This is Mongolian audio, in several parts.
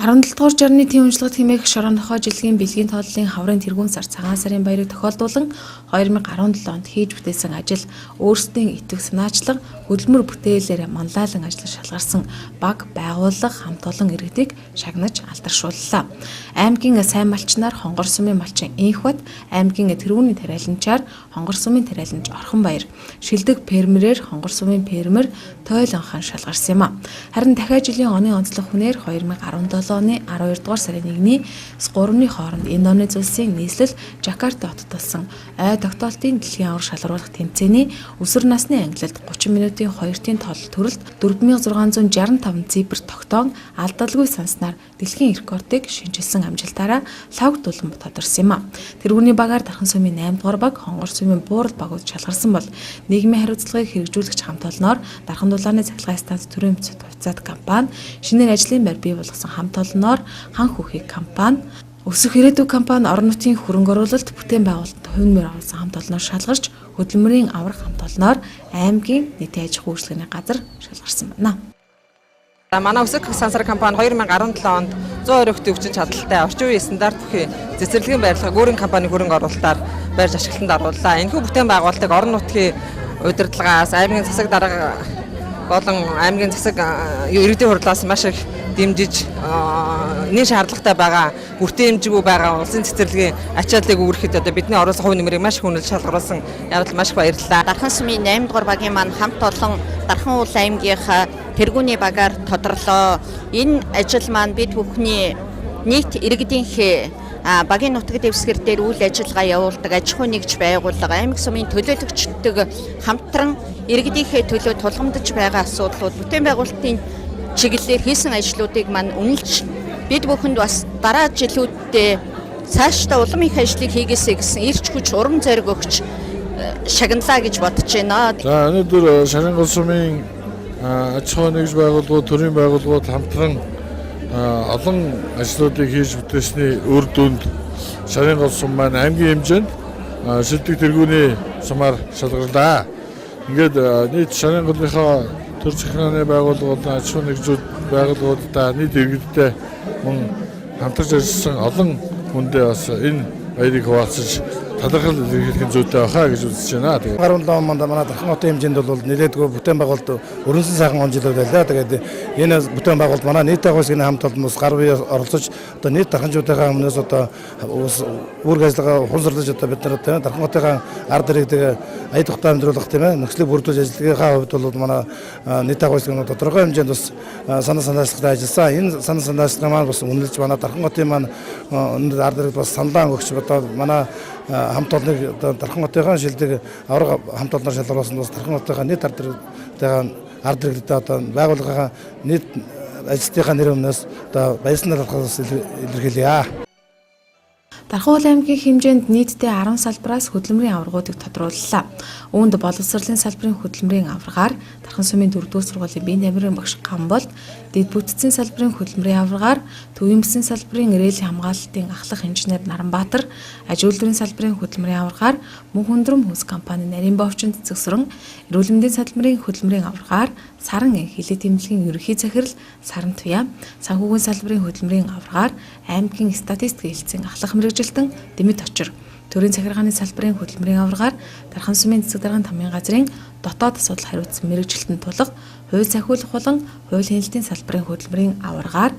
17 дугаар жарны тим уншлагад хэмээх Шороонохоо жилгийн бэлгийн тооллын хаврын тэргүүн сар цагаан сарын баярыг тохиолдуулан 2017 онд хийж бүтээсэн ажил, өөрсдийн итгэх санаачлаг, хөдөлмөр бүтээлээр манлайлан ажиллаж шалгарсан баг, байгууллага, хамт олон иргэдийг шагнаж алдаршууллаа. Аймгийн сайн малчнаар Хонгор сумын малчин Инхбат, аймгийн тэргүүний тариаланчаар Хонгор сумын тариаланч Орхонбаяр, шилдэг фермерээр Хонгор сумын фермер Тойл Анхан шалгарсан юм а. Харин дахиад жилийн оны онцлог хүнээр 2017 оны 12 дугаар сарын 1-ний 3-ны хооронд Индонез улсын нийслэл Жакарта хотод болсон ой тогтоолтын дэлхийн аварга шалгаруулах тэмцээний өсвөр насны ангилалд 30 минутын 2-ын тоолол төрөлд 4665 цифр тогтоон алдалгүй санснаар дэлхийн рекордыг шинэчилсэн амжилтаараа лавг дулан тодорсон юм а. Тэргүүний багаар Дархан сумын 8 дугаар баг, Хонгор сумын Буурал багууд шалгарсан бол нийгмийн хариуцлагыг хэрэгжүүлэгч хамт олноор Дархан дулааны цахилгаан станц төрийн хувьцаат компани, шинээр ажлын байр бий болгосон хамт олноор Хан хүүхийг компани, Өсөх ирээдүй компани орон нутгийн хөрөнгө оруулалт бүтээн байгуулалтанд хувь нэмэр оруулсан хамт олноор шалгарч хөдөлмөрийн аварга хамт олноор аймгийн нийтийн аж ахуйн үйлчилгээний газар шалгарсан байна. Манай Өсөх сансар компани 2017 онд 120 хөтийн хүчин чадалтай орчин үеийн стандарт бүхий цэцэрлэгийн барилгыг өөрийн компани хөрөнгө оруулалтаар барьж ашиглалтанд орууллаа. Энэхүү бүтээн байгуулалтыг орон нутгийн удирдлагаас, аймгийн засаг дарга болон аймгийн засаг иргэдийн хурлаас маш их дэмжиж нэн шаардлагатай байгаа бүртээмжгүй байгаа улсын цэцэрлэгийн ачааллыг үүрэхэд одоо бидний оруулсан хувь нэмрийг маш их үнэлж шалгаруулсан явдал маш их баярлалаа. Дархан сумын 8 дугаар багийн маань хамт олон Дархан уул аймгийнхаа тэргүүний багаар тодорлоо. Энэ ажил маань бид бүхний нийт иргэдийнхээ багийн нутаг дэвсгэр дээр үйл ажиллагаа явуулдаг аж ахуй нэгж байгууллага, аймаг сумын төлөөлөгчдөг хамтран иргэдийнхээ төлөө тулгамдж байгаа асуудлууд бүтээн байгуулалтын чиглэлээр хийсэн ажлуудыг маань үнэлж бид бүхэнд бас дараа жилүүддээ цаашдаа улам их ажлыг хийгээсэй гэсэн эрч хүч, урам зориг өгч шагналаа гэж бодож байна. За өнөөдөр Шарын гол сумын аж ахуй нэгж байгууллагууд, төрийн байгууллагууд хамтран олон ажлуудыг хийж бүтээсний үр дүнд Шарын гол сум маань аймгийн хэмжээнд шилдэг тэргүүний сумаар шалгарлаа. Ингээд нийт Шарын голынхоо төр захиргааны байгууллагууд, аж ахуйн нэгжүүд байгууллагуудаа нийт иргэдтэй мөн хамтарч ажилласан олон хүндээ бас энэ баярыг хуваалцаж талархал илэрхийлэх зүйтэй байхаа гэж үзэж байна. Тэгээд 17 он манай Дархан хотын хэмжээнд бол нэлээдгүй бүтээн байгуулалт өрнөсөн сайхан он жилүүд байлаа. Тэгээд энэ бүтээн байгуулалт манай нийт агуулгын хамт олноос гар бие оролцож одоо нийт дарханчуудынхаа өмнөөс одоо үүрэг ажиллагаа ухамсарлаж одоо бид нар тийм Дархан хотынхаа ард иргэдэг ая тухтай амьдруулах тийм нөхцөлийг бүрдүүлж ажиллагаагаа хувьд бол манай нийт агуулгын тодорхой хэмжээнд бас санаа санаачлагтай ажилласан. Энэ санаа санаачлага маань бас үнэлж манай Дархан хотын маань өндөр ард иргэд бас саналаа өгч одоо манай хамт олныг одоо Дархан хотынхаа шилдэг аварга хамт олноор шалгаруулсан бас Дархан хотынхаа нийт ард иргэдийн ард иргэдэд одоо байгууллагынхаа нийт ажилтныхаа нэр өмнөөс одоо баярсан талархал илэрхийлье. Дархан уул аймгийн хэмжээнд нийтдээ 10 салбараас хөдөлмөрийн аваргуудыг тодрууллаа. Үүнд боловсролын салбарын хөдөлмөрийн аваргаар Дархан сумын 4-р сургуулийн биеийн тамирын багш Гамболд, дэд бүтцийн салбарын хөдөлмөрийн аваргаар Төвийн бүсийн салбарын рельс хамгаалалтын ахлах инженер Наранбаатар, аж үйлдвэрийн салбарын хөдөлмөрийн аваргаар Мөнх өндрөм хүйс компани нарийн бовчин цэцэгсрэн, эрүүл мэндийн салбарын хөдөлмөрийн аваргаар Саран хилээ тэмдэглэгийн ерөнхий захирал Саран Туяа, санхүүгийн салбарын хөдөлмөрийн аваргаар аймгийн статистик хэлтсийн ахлах мэргэжилтэн Дэмэд Очир, төрийн захиргааны салбарын хөдөлмөрийн аваргаар Дархан сумын цэцэг даргын тамийн газрын дотоод асуудал хариуцсан мэргэжилтэн тулга, хууль сахиулах болон хууль хяналтын салбарын хөдөлмөрийн аваргаар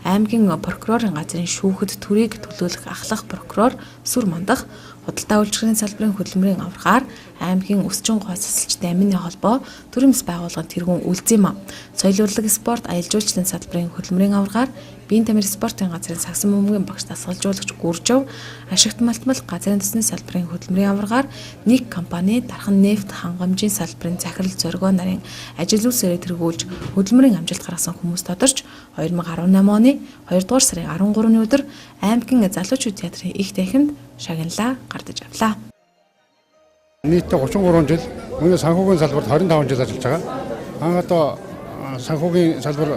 аймгийн прокурорын газрын шүүхэд төрийг төлөөлөх ахлах прокурор Сүр Мандах, худалдаа үйлчилгээний салбарын хөдөлмөрийн аваргаар аймгийн өсчин гоо сасалчтай амины холбоо төрийн бас байгууллагын тэргүүн Үлзима, соёл урлаг спорт аялал жуулчлалын салбарын хөдөлмөрийн аваргаар биеийн тамир спортын газрын сагсан бөмбөгийн багш дасгалжуулагч Гүржив, ашигт малтмал газрын төсний салбарын хөдөлмөрийн аваргаар нэг компани Дархан нефть хангамжийн салбарын захирал Зоригоо нарын ажил үйлсээрээ тэргүүлж хөдөлмөрийн амжилт гаргасан хүмүүс тодорч 2018 оны 2 дугаар сарын 13-ны өдөр аймгийн залуучууд театрын их танхимд шагналаа гардаж авлаа. Нийтдээ 33 жил, өнөө санхүүгийн салбарт 25 жил ажиллаж байгаа. Анх одоо санхүүгийн салбар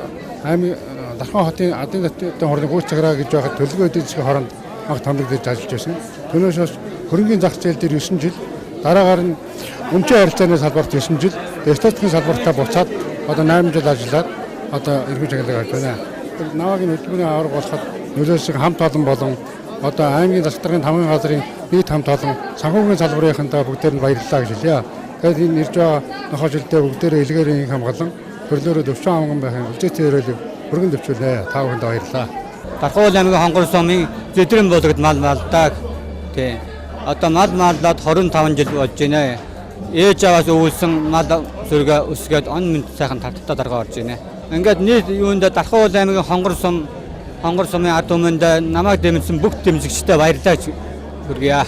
аймаг Дархан хотын адын татварын хорны гүйц цаграа гэж байхад төлөвлөгөө эдийн засгийн хооронд анх томилогдож ажиллаж байсан. Түүнээс хойш хөрөнгийн зах зээл дээр 9 жил, дараагаар нь Өмчийн харилцааны салбарт 9 жил, эстетикийн салбартаа буцаад одоо 8 жил ажиллаад одоо эрхүү чиглэлээр гарч байна. Намайг энэ хөдөлмөрийн аварга болоход нөлөөлсөн хамт олон болон одоо аймгийн засаг даргын тамгын газрын нийт хамт олон санхүүгийн салбарынхандаа бүгдээр нь баярлалаа гэж хэлье. Тэгээд энэ ирж байгаа нохоо жилдээ бүгдээрээ элгээр инх хамгаалан төрлөөрөө төвчин амган байхын үлзээтэй ерөөлийг өргөн төвчүүлээ. Та бүхэнд баярлалаа. Дархан аймгийн Хонгор сумын Зэдрэн буулагт мал малдаг. Тий. Одоо мал маллаад 25 жил болж байна. Ээж аваас өвлсөн мал сүргээ өсгөөд он мэд сайхан тартаа даргаа орж байна. Ингээд нийт юунд Дархан аймгийн Хонгор сум Хонгор сумын ард түмэнд намайг дэмжсэн бүх дэмжигчдээ баярлалаа гэж хүргье.